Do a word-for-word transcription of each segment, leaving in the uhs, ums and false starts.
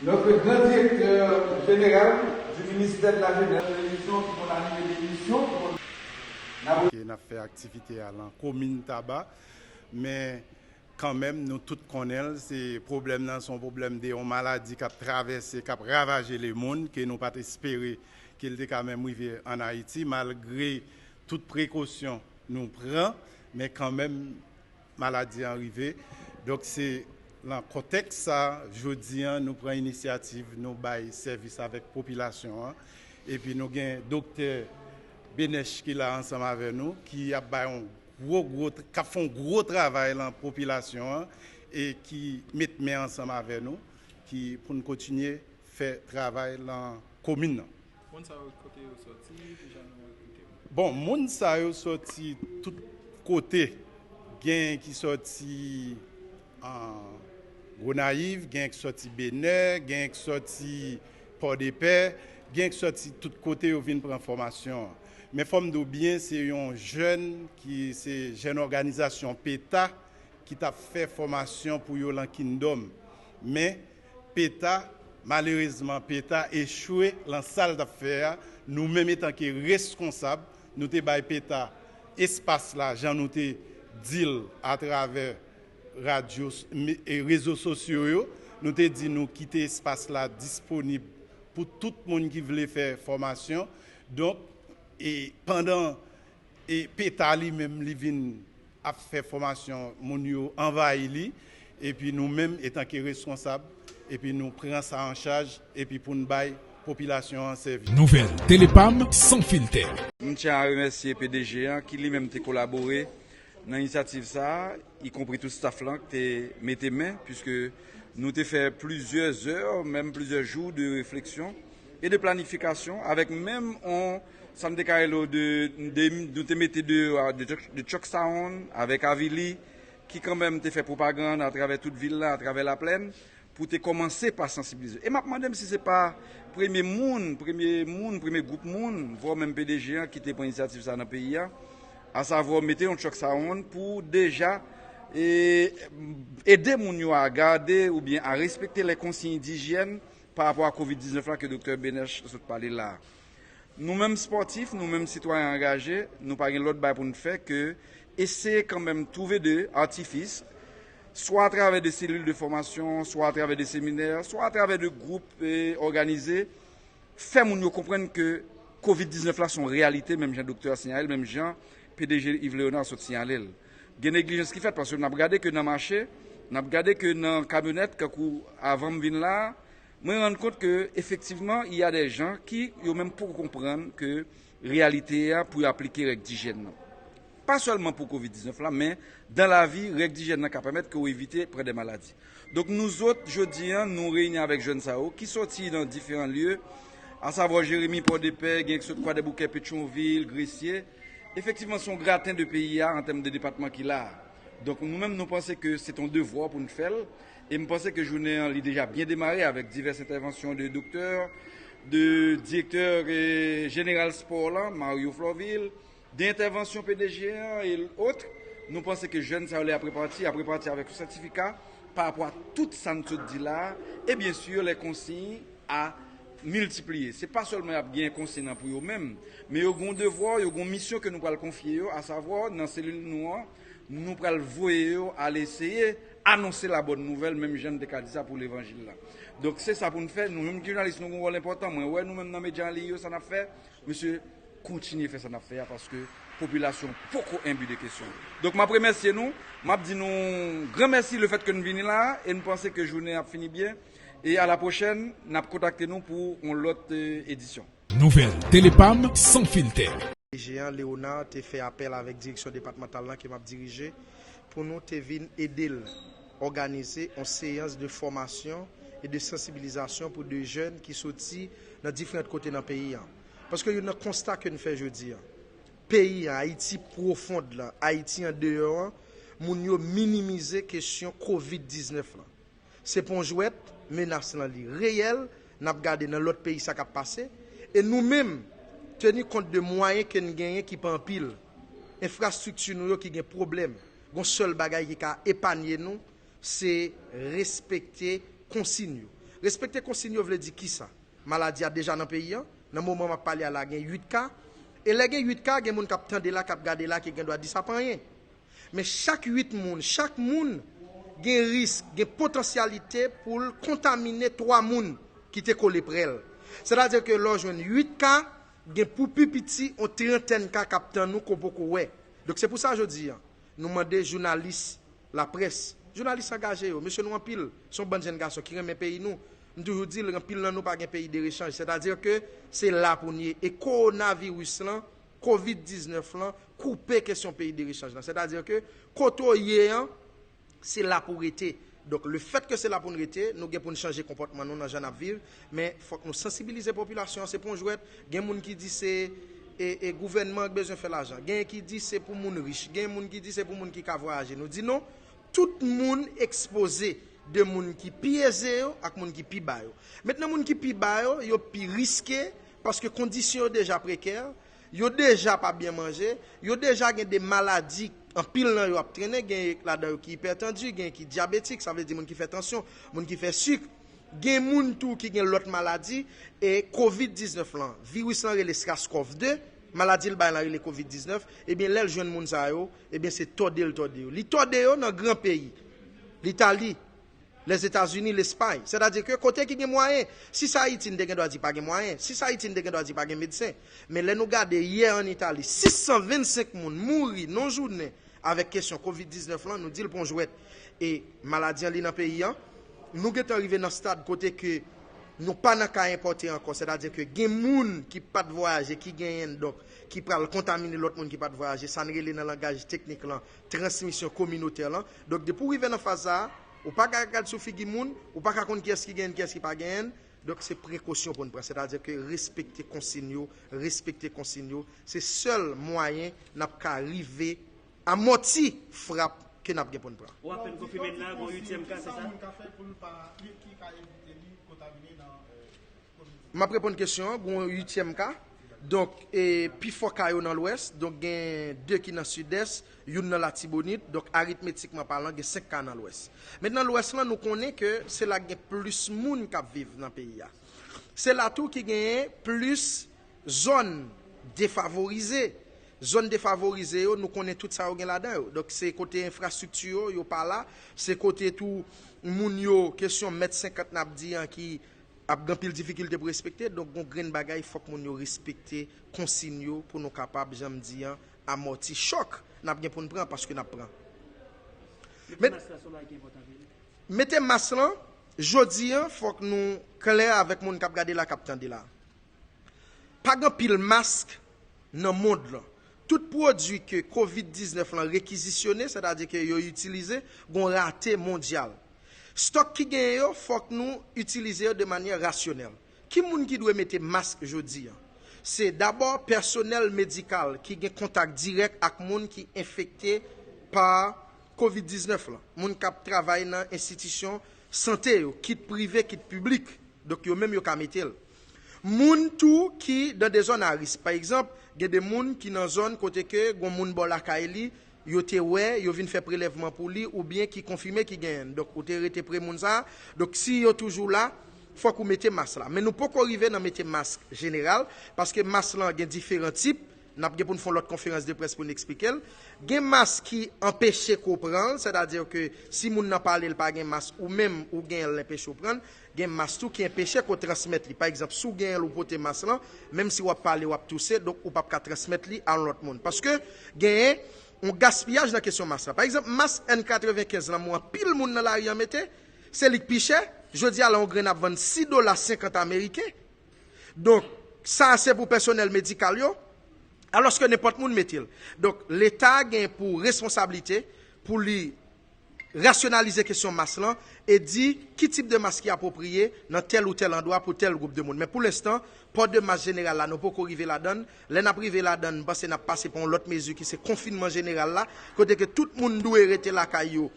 Notre grand directeur général du ministère de la Jeunesse, l'émission qui vont animer l'émission, qui vont Ke n ap fè aktivite a lan komin Taba, men kanmenm nou tout konnen l, se pwoblèm nan se yon pwoblèm de yon maladi k ap travèse, k ap ravaje lemonn, ke nou pa t espere ke l te ka menm rive ann Ayiti, malgre tout prekosyon nou pran, men kanmenm maladi an rive. Donk se lan kontèks sa, jodi an nou pran inisyativ, nou bay sèvis avèk popilasyon an. Epi nou gen doktè Benech ki la ansanm avè nou, ki ap bay yon gwo gwo k ap fè yon gwo travay lan popilasyon an e ki met men ansanm avè nou ki pou n kontinye fè travay lan komin nan. Moun sa yo kote yo sòti, ki jan nou rekrite yo? Bon, moun sa yo sòti tout kote. Gen ki sòti an Gonayiv, gen ki sòti Benè, gen ki sòti Pòdepè, gen ki sòti tout kote yo vin pran fòmasyon an. Men fò m di w byen, se yon jèn ki se jèn òganizasyon peta ki t ap fè fòmasyon pou yo lan Kingdom. Men peta, malerezman peta echwe lan sa l t ap fè a. Nou menm etanke reskonsab, nou te bay peta espas la jan nou te di l atravè radyo e rezo sosyo yo. Nou te di nou kite espas la disponib pou tout moun ki vle fè fòmasyon. Donk e pandan e peta li menm li vin ap fè fòmasyon, moun yo anvayi li, epi nou menm etanke reskonsab, epi nou pran sa an chaj epi pou n bay popilasyon an sèvis. Nouvèl Telepam san filtè. M tyen a remèsye P D G an ki li menm te kolabore nan inisyativ sa a, ikonpri tout staff lan ki te mete men, piske nou te fè plizyè zè, menm plizyè jou de refleksyon e de planifikasyon avèk menm on sa m te ka rele w de, de nou te mete deyò a de, de Chuck Sound avèk Avili ki kanmenm te fè pwopagann atravè tout vil la, atravè Laplèn pou te kòmanse pa sansibilize. E m ap mande m si se pa premye moun, premye moun, premye gwoup moun, vwa menm P D G an ki te pran inisyativ sa nan peyi a, asavwa mete yon Chuck Sound pou deja e, ede moun yo a gade oubyen a respekte lè konsiy dijyèn pa rapò a kovid diznèf la ke doktè Benech sot pale la a. Nou menm spòtif, nou menm sitwayen angaje, nou pa gen lòt bagay pou n fè ke eseye kanmenm twouve de atifis, swa atravè de selil de fòmasyon, swa atravè de seminè, swa atravè de gwoup e òganize, fè moun yo konprann ke kovid diznèf la se yon reyalite, menm jan doktè a siyale l, menm jan P D G Yves Léonard sot siyale l. Gen neglijans ki fèt, paske n ap gade ke nan mache, n ap gade ke nan kamyonèt, kankou avan m vin la a, mwen rann kont ke efektivman, il y a des gens ki yo menm poko konprann ke reyalite a pou yo aplike règ dijyèn nan. Pa sèlman pou kovid diznèf la, men dan lavi, règ dijyèn nan ka pèmèt ke w evite pran de maladi. Donk nou zòt, jodi a, nou reyini avèk jèn sa yo ki sòti nan diferan lye, asavwa Jeremi, Pòdepè, gen ki sot Kwadèboukè, Petyonvil, Gresye. Efektivman, se yon graten de peyi a an tèm de depatman ki la a. Donk nou menm nou panse ke se t on devwa pou n fè l. E m panse ke jounen an li deja byen demare avèk divès entèvansyon de doktè, de direktè e jeneral spò lan, Mario Florvil, de entèvansyon P D G an e ot. Nou panse ke jèn sa yo lè y ap repati, y ap repati avèk yon sètifika pa rapò a tout sa n sot di la a. E byen si lè konsiy a miltipliye. Se pa sèlman y ap gen konsiy nan pou yo menm, men yo gen yon devwa, yo gen yon misyon ke nou pral konfye yo, asavwa nan selil nou an, nou pral voye yo al eseye anonse la bòn nouvèl, menm jan n te ka di sa pou levanjil la. Donk se sa pou n fè, nou menm ki jounalis nou gen yon wòl enpòtan. Mwen wè nou menm nan medya an liy yo sa n ap fè, mesye, kontinye fè sa n ap fè a paske popilasyon poko enbi de kesyon. Donk m ap remèsye nou, m ap di nou gran mèsi lefèt ke n vini la a e n panse ke jounen an ap fini byen. E a la pwochèn, n ap kontakte nou pou yon lòt edisyon. Nouvèl Telepam san filtè. P D G an, Léonard, te fè apèl avèk direksyon depatmantal lan ke m ap dirije pou nou te vin ede l òganize yon seyans de fòmasyon e de sansibilizasyon pou de jèn ki soti nan diferan kote nan peyi an. Paske youn nan konsta ke n fè jodi an, peyi an, Ayiti pwofond lan, Ayiti andeyò an, moun yo minimize kesyon kovid diznèf lan. Se pa yon jwèt, menas lan li reyèl, n ap gade nan lòt peyi sa k ap pase. E nou menm, teni kont de mwayen ke n genyen ki pa anpil, enfrastrikti nou yo ki gen pwoblèm, gon sèl bagay ki ka epanye nou, se respekte konsiy yo. Respekte konsiy yo vle di kisa? Maladi a deja nan peyi a. Nan moman m ap pale a la, gen uit ka. E lè gen uit ka, gen moun k ap tande la, k ap gade la, ki gen dwa di sa pa anyen. Men chak uit moun, chak moun gen risk, gen potansyalite pou l kontamine twa moun ki te kole prè l. Sètadi ke lè w jwenn uit ka, gen pou pi piti yon trantèn ka k ap tann ou ke w poko wè. Donk, se pou sa jodi a, nou mande jounalis, laprès, jounalis angaje yo, mesye nou anpil, se yon bann jèn gason ki renmen peyi nou. M toujou di l, anpil nan nou pa gen peyi de rechanj, sètadi ke se la pou n ye. E kowonaviris lan, kovid diznèf lan, koupe kesyon peyi de rechanj lan. Sètadi ke kote w ye an, se la pou w rete. Donk, lefètke se la pou n rete, nou gen pou n chanje konpòtman nou nan jan n ap viv, men fòk nou sansibilize popilasyon an, se pa yon jwèt. Gen moun ki di se, e, e, gouvènman an k bezwen fè lajan. Gen ki di se pou moun rich. Gen moun ki di se pou moun ki ka vwayaje. Nou di non, tout moun ekspoze, de moun ki pi eze yo ak moun ki pi ba yo. Mentnan, moun ki pi ba yo, yo pi riske, paske kondisyon yo deja prekè, yo deja pa byen manje, yo deja gen de maladi, anpil nan yo ap trennen, gen ladan yo ki ipètandi, gen ki dyabetik, sa vle di moun ki fè tansyon, moun ki fè sik, gen moun tou ki gen lòt maladi, e kovid diznèf lan, viris lan rele sars kòv de, maladi l bay lan rele kovid diznèf, ebyen, lè l jwenn moun sa yo, ebyen, se tòde l tòde yo. Li tòde yo nan gran peyi, Litali, Lèzetazini, Lespay. Sètadi ke kote ki gen mwayen, si se Ayiti, n te gen dwa di pa gen mwayen, si se Ayiti, n te gen dwa di pa gen medsen. Men lè nou gade, yè ann Itali, sis san vennsenk moun mouri nan yon jounen avèk kesyon kovid diznèf lan, nou di l pa yon jwèt. E maladi an li nan peyi an. Nou gentan rive nan stad kote ke nou pa nan ka enpòte ankò, sètadi ke gen moun ki pa t vwayaje, ki genyen l, donk, ki pral kontamine lòt moun ki pa t vwayaje, sa n rele nan langaj teknik lan, transmisyon kominotè lan. Donk, depi w rive nan faz sa a, ou pa ka gad sou figi moun, ou pa ka konn kiyès ki genyen l, kiyès ki pa genyen l. Donk, se prekosyon pou n pran, sètadi ke respekte konsiy yo, respekte konsiy yo, se sèl mwayen n ap ka rive amòti frap ke n ap gen pou n pran. Ou apèn konfime n la, gon uityèm ka, se sa? Sa moun ka fè pou l pa, ki ka evite li kontamine nan, euh, kominite? M ap reponn kesyon an, gon uityèm ka. Donk, e, pifò ka yo nan Lwès, donk gen de ki nan Sidès, youn nan Latibonit, donk aritmetikman palan, gen senk ka nan Lwès. Mentnan, Lwès lan, nou konnen ke se la gen plis moun k ap viv nan peyi a. Se la tou ki genyen plis zòn defavorize. Zòn defavorize yo, nou konnen tout sa yo gen ladan yo. Donk, se kote enfrastrikti yo, yo pa la. Se kote tou moun yo, kesyon mèt senkant n ap di an ki ap gen anpil difikilte pou respekte. Donk, gon grenn bagay, fòk moun yo respekte konsiy yo pou nou kapab, jan m di an, amòti chòk n ap gen pou n pran, paske n ap pran. Mete mas la, se yon bagay ki enpòtan anpil. Mete mas lan, jodi an, fòk nou klè avèk moun k ap gade la, k ap tande la. Pa gen anpil mask nan mond lan. Tout pwodui ke kovid diznèf lan rekizisyone, sètadi ke yo itilize, gon rate mondyal. Stòk ki genyen yo, fòk nou itilize yo de manyè rasyonèl. Ki moun ki dwe mete mask jodi an? Se dabò pèsonèl medikal ki gen kontak dirèk ak moun ki enfekte pa kovid diznèf lan. Moun k ap travay nan enstitisyon sante yo, kit prive, kit piblik. Donk, yo menm yo ka mete l. Moun tou ki dan de zòn a risk. Pa egzanp, gen de moun ki nan zòn kote ke gon moun bò lakay li, yo te wè, yo vin fè prelèvman pou li, oubyen ki konfime ki genyen l. Donk, ou te rete pre moun sa a. Donk, si yo toujou la, fòk ou mete mas la. Men nou poko rive nan mete mas jeneral, paske mas lan gen diferan tip. N ap gen pou n fè yon lòt konferans de près pou n eksplike l. Gen mas ki anpeche ke w pran l, sètadi ke si moun nan pale, l pa gen mas, ou menm, ou genyen l, l anpeche w pran l. Gen mas tou ki anpeche ke w transmèt li. Pa egzanp, si w genyen l, ou pote mas lan, menm si w ap pale, w ap touse, donk ou p ap ka transmèt li a yon lòt moun. Paske genyen yon gaspiyaj nan kesyon mas lan. Pa egzanp, mas N katrevenkenz lan, mwen, anpil moun nan lari an mete, se li k pi chè. Jodi a la, yon grenn ap vann sis dola senkant ameriken. Donk, sa a se pou pèsonèl medikal yo, alòske nenpòt moun mete l. Donk, Leta gen pou responsablite pou li rasyonalize kesyon mas lan e di ki tip de mas ki apwopriye nan tèl ou tèl andwa pou tèl gwoup de moun. Men pou lenstan, pò de mas jeneral la, nou poko rive ladan l. Lè n ap rive ladan l, m panse n ap pase pa yon lòt mezi ki se konfinman jeneral la, kote ke tout moun dwe rete lakay yo,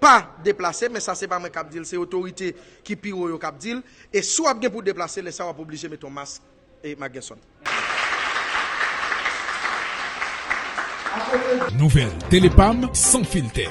pa deplase, men sa se pa mwen k ap di l, se otorite ki pi wo yo k ap di l. E si w ap gen pou deplase, lè sa a w ap oblije mete yon mas, e, Marc Guerson. Nouvèl Tele Pam, san filtè.